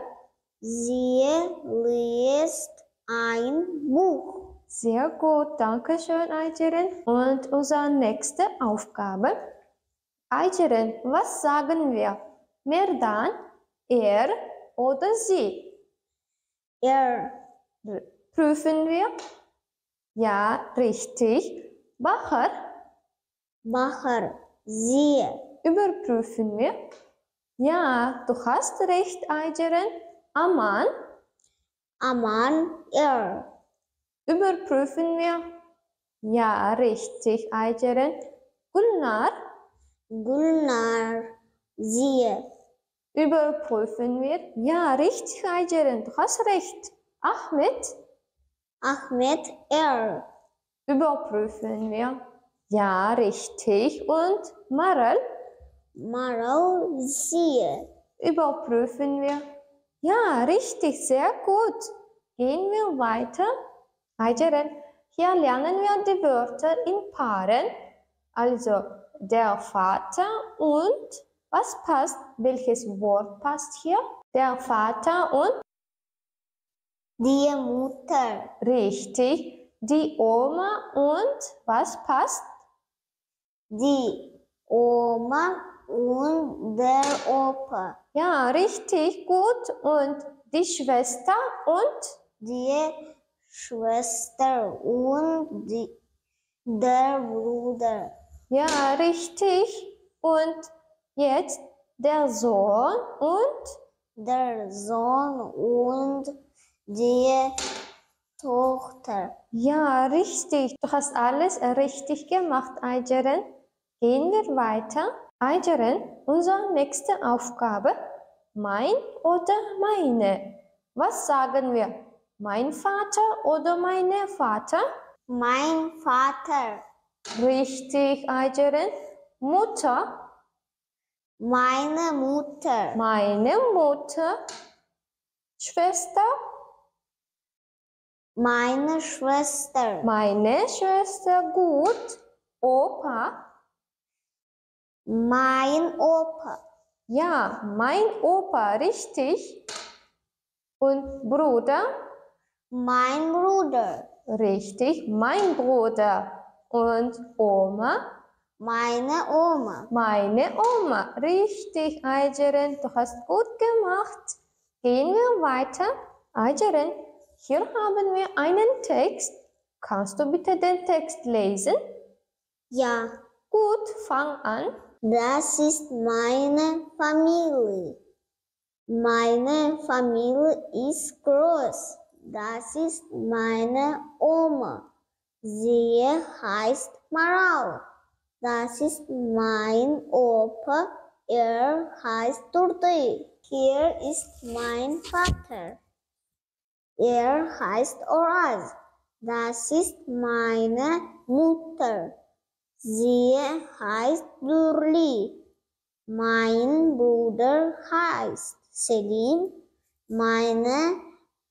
Sie liest ein Buch. Sehr gut, danke schön, Ayceren. Und unsere nächste Aufgabe. Ayceren, was sagen wir? Merdan, er oder sie? Er. Prüfen wir? Ja, richtig. Bahar? Bahar, sie. Überprüfen wir? Ja, du hast recht, Ayceren. Aman? Aman, er. Überprüfen wir? Ja, richtig, Ayceren. Gülnar? Gülnar, sie. Überprüfen wir? Ja, richtig, Ayceren, du hast recht. Ahmet? Ahmet, er. Überprüfen wir? Ja, richtig. Und Maral? Maral, sie. Überprüfen wir? Ja, richtig, sehr gut. Gehen wir weiter. Ayceren, hier lernen wir die Wörter in Paaren. Also der Vater und was passt? Welches Wort passt hier? Der Vater und? Die Mutter. Richtig. Die Oma und was passt? Die Oma und der Opa. Ja, richtig, gut. Und die Schwester und? Die Schwester und die, der Bruder. Ja, richtig. Und jetzt der Sohn und? Der Sohn und die Tochter. Ja, richtig. Du hast alles richtig gemacht, Ayceren. Gehen wir weiter. Aýjeren, unsere nächste Aufgabe, mein oder meine? Was sagen wir? Mein Vater oder meine Vater? Mein Vater. Richtig, Aýjeren. Mutter? Meine Mutter. Meine Mutter. Schwester? Meine Schwester. Meine Schwester, gut. Opa? Mein Opa. Ja, mein Opa, richtig. Und Bruder? Mein Bruder. Richtig, mein Bruder. Und Oma? Meine Oma. Meine Oma. Richtig, Aýjeren, du hast gut gemacht. Gehen wir weiter. Aýjeren, hier haben wir einen Text. Kannst du bitte den Text lesen? Ja. Gut, fang an. Das ist meine Familie. Meine Familie ist groß. Das ist meine Oma. Sie heißt Maral. Das ist mein Opa. Er heißt Durdy. Hier ist mein Vater. Er heißt Oraz. Das ist meine Mutter. Sie heißt Durli. Mein Bruder heißt Selim. Meine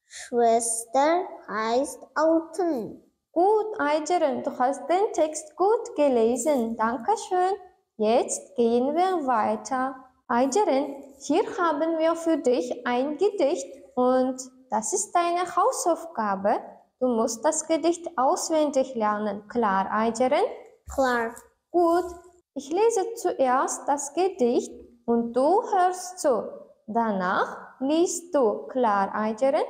Schwester heißt Altyn. Gut, Aýjeren, du hast den Text gut gelesen. Dankeschön. Jetzt gehen wir weiter. Aýjeren, hier haben wir für dich ein Gedicht und das ist deine Hausaufgabe. Du musst das Gedicht auswendig lernen. Klar, Aýjeren? Klar. Gut, ich lese zuerst das Gedicht und du hörst zu. Danach liest du. Klar, Aýjeren?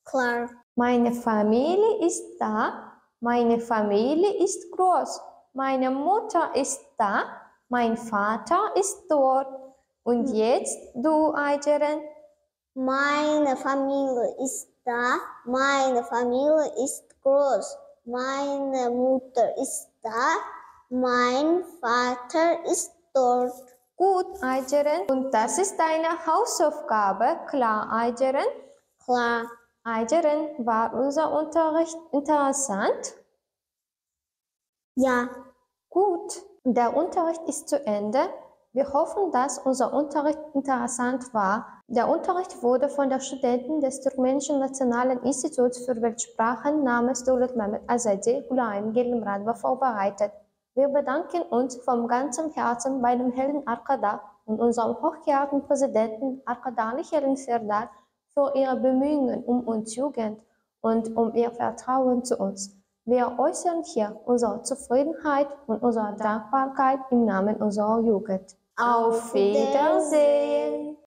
Klar. Meine Familie ist da, meine Familie ist groß. Meine Mutter ist da, mein Vater ist dort. Und jetzt du, Aýjeren. Meine Familie ist da, meine Familie ist groß. Meine Mutter ist da, mein Vater ist dort. Gut, Aýjeren. Und das ist deine Hausaufgabe, klar, Aýjeren? Klar. Aýjeren, war unser Unterricht interessant? Ja. Gut, der Unterricht ist zu Ende. Wir hoffen, dass unser Unterricht interessant war. Der Unterricht wurde von der Studenten des Turkmenischen Nationalen Instituts für Weltsprachen namens Döwletmämmet Azady Gülaýym Geldimyradowa vorbereitet. Wir bedanken uns vom ganzen Herzen bei dem Helden Arkadag und unserem hochgeehrten Präsidenten Arkadagly Helden Serdar für ihre Bemühungen um uns Jugend und um ihr Vertrauen zu uns. Wir äußern hier unsere Zufriedenheit und unsere Dankbarkeit im Namen unserer Jugend. Auf Wiedersehen!